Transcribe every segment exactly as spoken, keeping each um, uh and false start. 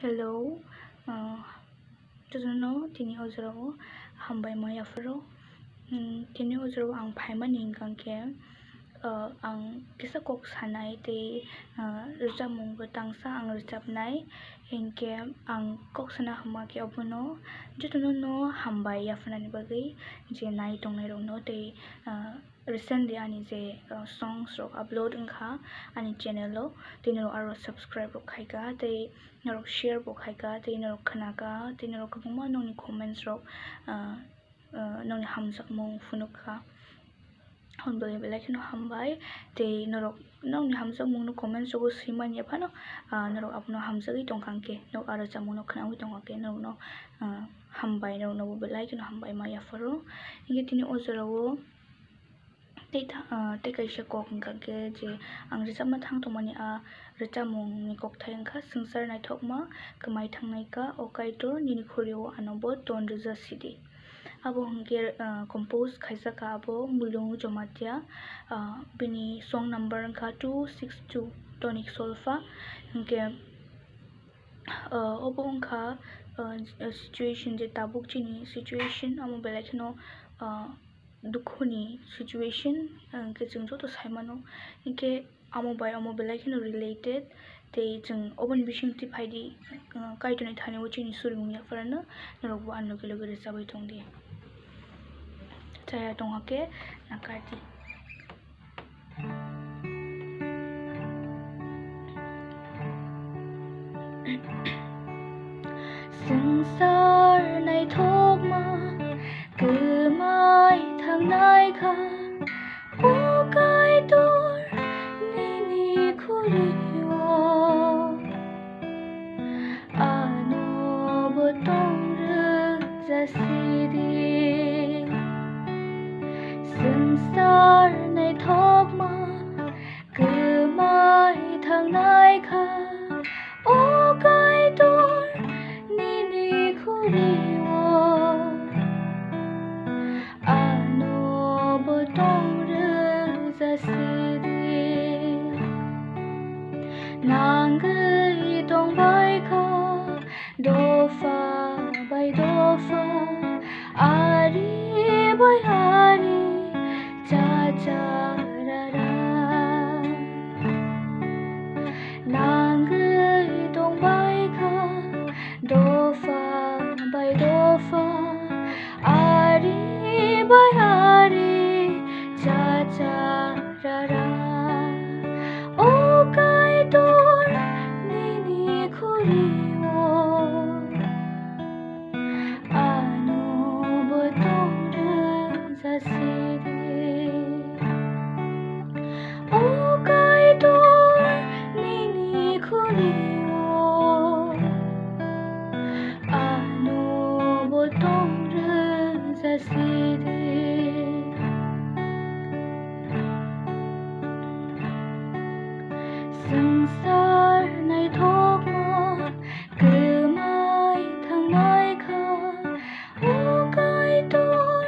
Hello, ah, jotono tini o jorao hambai ma yapharo. Hmm, tini o jorao ang phaimani hwnkha khe, ah, ang kisa kok sanai tei, ah, rwchapmung bo tangsa ang rwchapnai. Hinkhe ang kok sana hwnma khe obono jotono no hambai yapharnani bagwi je nai tongnai rokno tei, ah, recently ani je, ah, songs rok upload wngkha ani channel o, tei norok aro subscribe rok khaikha tei norok share bo khaikha tei norok khnakha tei norok kwbangma nokni comments rok, ah, ah, nokni hamjakmung phunukha. Hwnbai belai kheno hambai tei norok nokni hamjakmungno comments rogo swimani phano, ah, norok abono hamjagwi tongkha hwnkhe, norok aro rwchapmungno khnaui tongkha khe norokno, ah, hambai, norokno bo belai kheno hambai ma yapharo. Hinkhe tini o jorao tei tha-, ah, tei kaisa kok wngkha khe je ang rwchapna thang tongmani a rwchapmungni kokthai wngkha Swngchar Naithokma Kwmai Thangnai Kha O Kaitor Nini Khuri-o Ano Bo Ton Rwja Sidi. Abo hwnkhe, ah, compose khaijak kha abo Mulung Jamatia, ah, bini song number wngkha two six two, Tonic Solfa. Hinkhe, ah, obo wngkha, ah, situation je tabuk chini situation amo belai kheno, ah, dukhuni situation, ah, hinkhe chwng joto sai mano. Hinkhe amo bai omo belai kheno related, tei chwng oboni bisingtwi phaidi, uh, Kaitorni thani o chini surimung yapharano norokbo ani loge loge rwchabwi tongdi. Chaya tongkha khe nakardi. Swngchar naithokma kwmai thangnai kha, O Kaitor, nini khuri-o ano bo tong rwja sidi. Swngchar naithokma kwmai thangnai kha, O Kaitor, nini khuri-o ano bo tong rwja sidi. Nangwi tongbai kha dopha bai dopha, ari bai ari, cha cha ra ra. Nangwi tongbai kha dopha bai dopha, ari bai ari, cha cha ra ra. O Kaitor, nini khuri-o ano bo tong rwja sidi. O Kaitor, nini khuri-o ano bo tong rwja sidi. Swngchar naithokma kwmai thangnai kha, O Kaitor,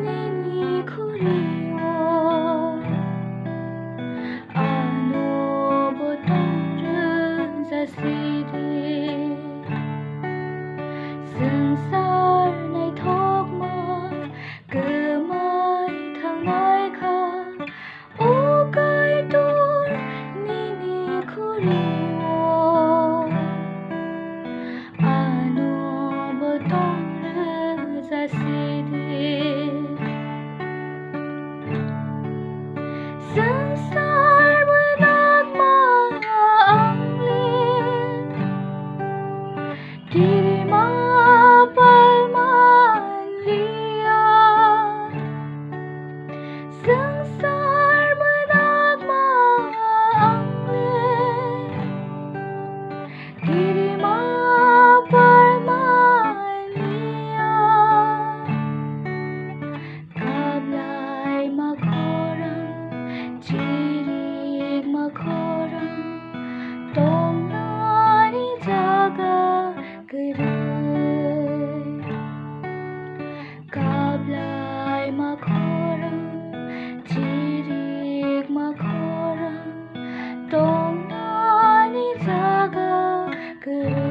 nini khuri-o ano bo tong rwja sidi. Swngchar naithokma kwmai thangnai kha, O Kaitor, nini khuri-o ano bo tong rwja sidi. Swngchar bwnakma ang le kirima palman liya. Swngchar bwnakma ang le kirima palman liya. Kaplaima khorang, chirikma khorang, tongnani jaga kwrwi. Kaplaima khorang, chirikma khorang, tongnani jaga kwrwi.